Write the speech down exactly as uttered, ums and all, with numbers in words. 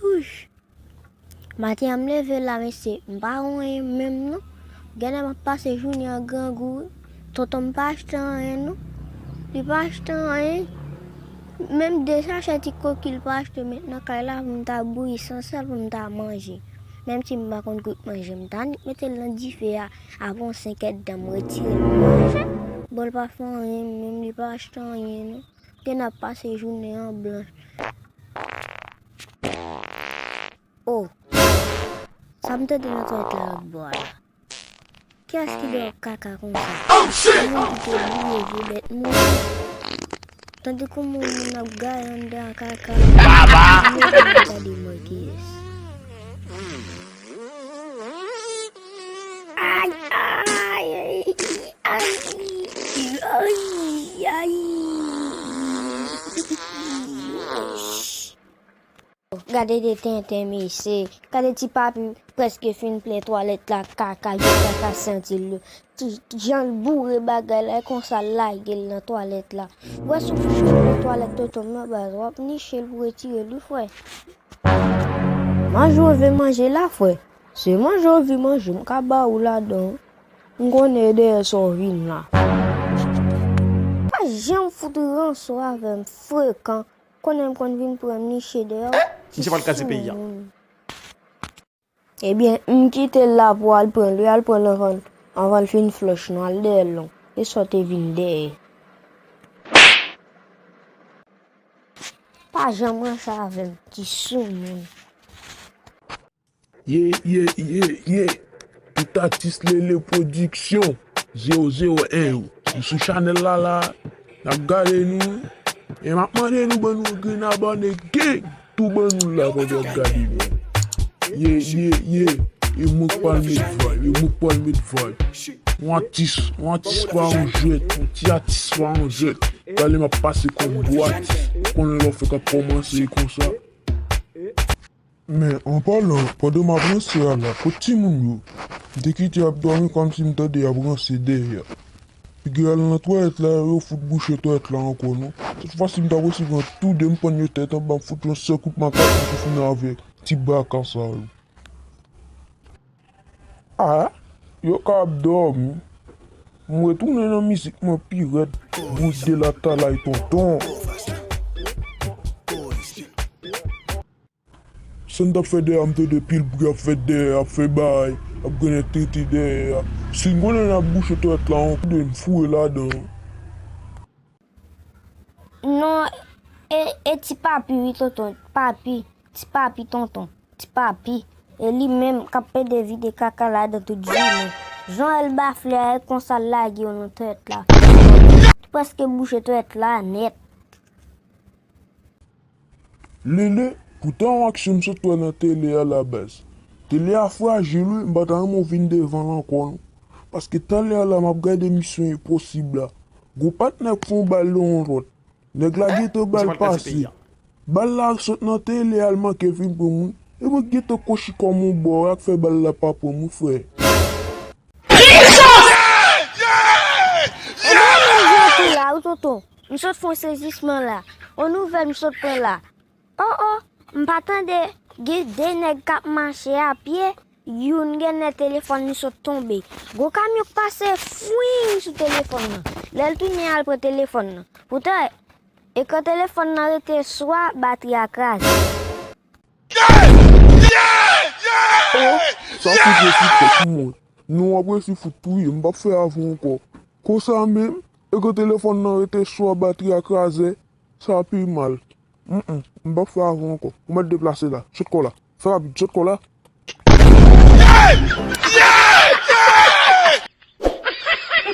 Ouch! Maten an m leve la, mesye, m pa wè anyen menm non. Genlè m ap pase jounen an grangou wi. Tonton m pa achte anyen non. Li pa achte anyen. Menm de sachè ti koki l pa achte met nan kay la pou m ta bouyi san sèl pou m ta manje. Menm si m pa konn kwit manje, m ta annik mete l nan dife a avan yon senk èdtan m retire l pou manje. Bon, l pa fè anyen menm, li pa achte anyen non. Genlè n ap pase jounen an blanch. Oh! Sa m tande nan twalèt la lòt bò a la? Kiyès ki dèyè kaka konsa? Yon moun ki te bouye vye bèt moun. Tande kòman yon moun ap gaye anndan a kaka. Mwen vin gade mwen kiyès. Ay, ay, ay, ay, ay. Gade de tenten mesye, gade ti papi prèske fin plen twalèt la kaka, vye kaka santi l yo. Ti jan l boure bagay la, e konsa l lage l nan twalèt la. Wè si w fin plen twalèt tonton m nan baz, w ap niche l pou retire l wi frè. Manje w vle manje la frè, se manje w vle manje, m ka ba ou ladan. M konnen e dèyè sa w vin la. Pa janm fout ranse w avè m frekan. Konnen m konn vin pran niche dèyè w. Misye pral kraze peyi a. Ebyen, m kite l la pou al pran l wi, al pran l anvan, anvan l fin flòch non, al dèyè l non. E sa w te vin dèyè. Pa janm ranse avè m, ti soumoun. Ye, ye, ye, ye. Tout atis Lele Pwodiksyon, zewo zewo en yo. Nou sou chanèl la la. N ap gade nou. E m ap mande nou ban nou grenn abòne gang. Tou ban nou l la pandan w ap gade nou. Ye, ye, ye. E mwen k pral met vibe. E mwen k pral met vibe. Yon atis, yon atis pa yon jwèt. Yon ti atis pa yon jwèt. Gade m ap pase kòm gwo atis. Ou konnen lè w fèk ap kòmanse e konsa. Men, an palan, pandan m ap ranse a la, kot timoun yo? M te kite y ap dòmi kòmsi m tande y ap ranse dèyè. Piga al nan twalèt la, yo fout bouche twalèt la ankò non. Sèt fwa si m ta resevwa tou de, m pann yo tèt anba, m fout yon sèl kout makak, m tou fini avèk ti baka sa yo. A, yo ka ap dòmi. M retounen nan mizik mwen pi rèd, bout de la talay tonton. Sa n t ap fè dèyè a, m tande pil bri ap fèt dèyè a, ap fè bagay, ap grennen tete dèyè a. Si m konnen n ap bouche twalèt la, yon kout de m foure ladan. Non, e, e ti papi wi tonton, papi, ti papi tonton, ti papi. E li menm k ap pede vide kaka ladan tout jounen. Jan l bafle a, e konsa l lage yo nan twalèt la. Prèske bouche twalèt la nèt. Lele, poutan yon aksyon m sot wè nan tele a la baz. Tele a frajil wi, m pa ta renmen w vin devan l ankò non. Paske talè a la m ap gade Misyon Enposib la. Gon patnè k fè yon bal nan yon lòt. Nèg la gentan ba l pase. Bal la sot nan tele a, l manke vin pran moun. E mwen k gentan kochi kòm yon bò a k fè bal la pa pran m wi frè. Ebyen, m jwe tou la wi tonton. M sot fè yon sezisman la. On nouvèl m sot pran la. Oh, oh, m pa tande gen de nèg k ap mache a pye, youn gen nan telefòn li sot tonbe. Gwo kamyon k pase fwing sou telefòn nan. Lè l tounen al pran telefòn nan. Poutan, ekran telefòn nan rete swa batri a kraze. Oh, sa fout resi fòk mwen. Non, w ap resi fout touye m, m p ap fè avè w ankò. Konsa menm, ekran telefòn nan rete swa batri a kraze, sa pi mal. Mm, mm, m p ap fè avè w ankò. Ou mèt deplase la. Sot kò la. Fè rapid, sot kò la.